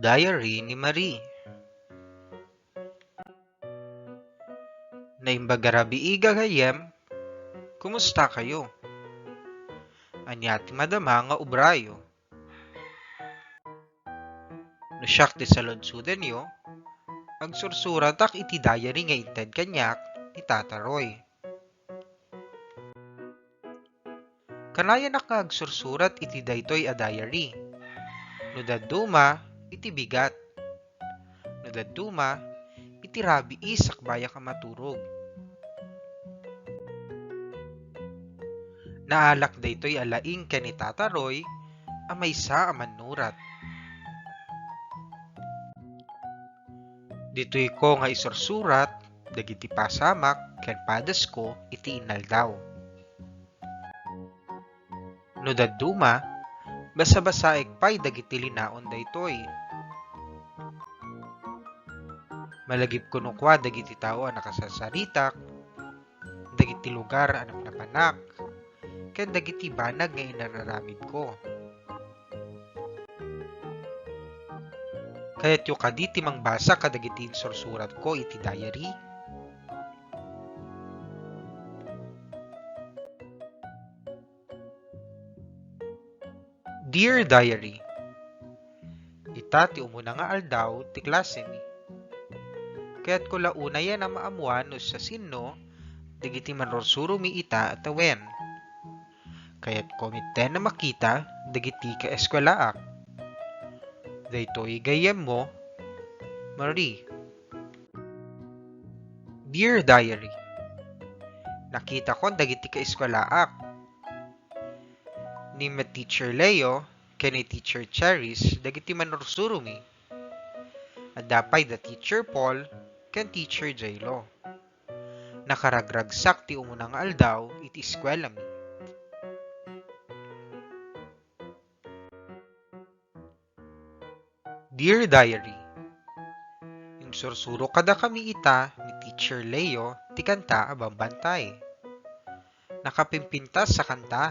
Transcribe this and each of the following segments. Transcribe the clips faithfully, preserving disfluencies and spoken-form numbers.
Diary ni Marie. Naimbag a rabii gagayyem, kumusta kayo? Ania ti madama nga obrayo? No siak ti saludsodyo, agsursuratak iti diary nga inted kaniak ni Tata Roy. Kanayanak nga agsursurat iti daytoy a diary. No dadduma, iti bigat. No dadduma, iti rabii sakbayak a maturog. Naalak daytoy a laing ken ni Tata Roy a maysa a mannurat. Ditoyko nga isursurat dagiti pasamak ken padasko iti inaldaw. No dadduma, basabasaek pay dagiti linaon daytoy. Malagipko no kua dagiti tao a nakasasaritak, dagiti lugar a napnapanak, ken dagiti banag nga inararamidko. Kayatyo kadi ti mangbasa kadagiti insursuratko iti diary? Dear Diary, ita ti umuna nga aldaw ti klasemi. Kayatko la unayen a maammuan no siasino dagiti manursuromi ita a tawen. Kayatko metten a makita dagiti kaeskuelaak. Daytoy gayyemmo, Marie. Dear Diary, nakitakon dagiti kaeskuelaak. Ni met Teacher Leo ken ni Teacher Cherish dagiti manursuromi. Adda pay da Teacher Paul ken Teacher Jlo. Nakaragragsak ti umuna nga aldaw iti eskuelami. Dear Diary, insursuro kadakami ita ni Teacher Leo ti kanta a bambantay. Nakapimpintas a kanta.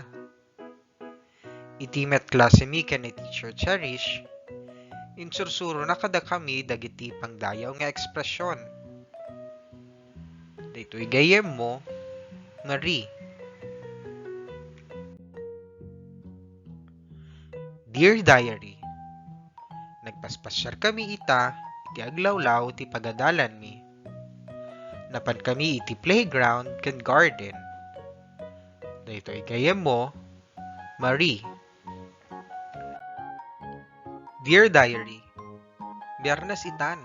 Iti met klasemi ken ni Teacher Cherish, insursurona kadakami dagiti pangdayaw nga ekspresion. Daytoy gayyemmo, Marie. Dear Diary, nagpaspasiarkami ita iti aglawlaw ti pagadalanmi. Napankami iti playground ken garden. Daytoy gayyemmo, Marie. Dear Diary, Biernes itan.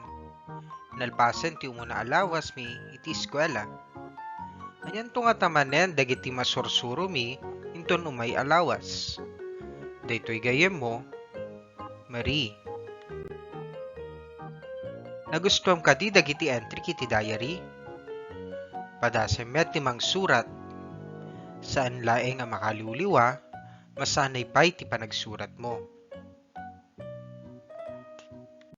Nalpasen ti umuna a lawasmi iti eskuela. Anianto ngata manen dagiti masursuromi inton umay a lawas? Daytoy gayyemmo, Marie. Nagustuam kadi dagiti entry iti diary? Padasem met ti mangsurat. Saan laeng a makaliwliwa, masanay pay ti panagsuratmo.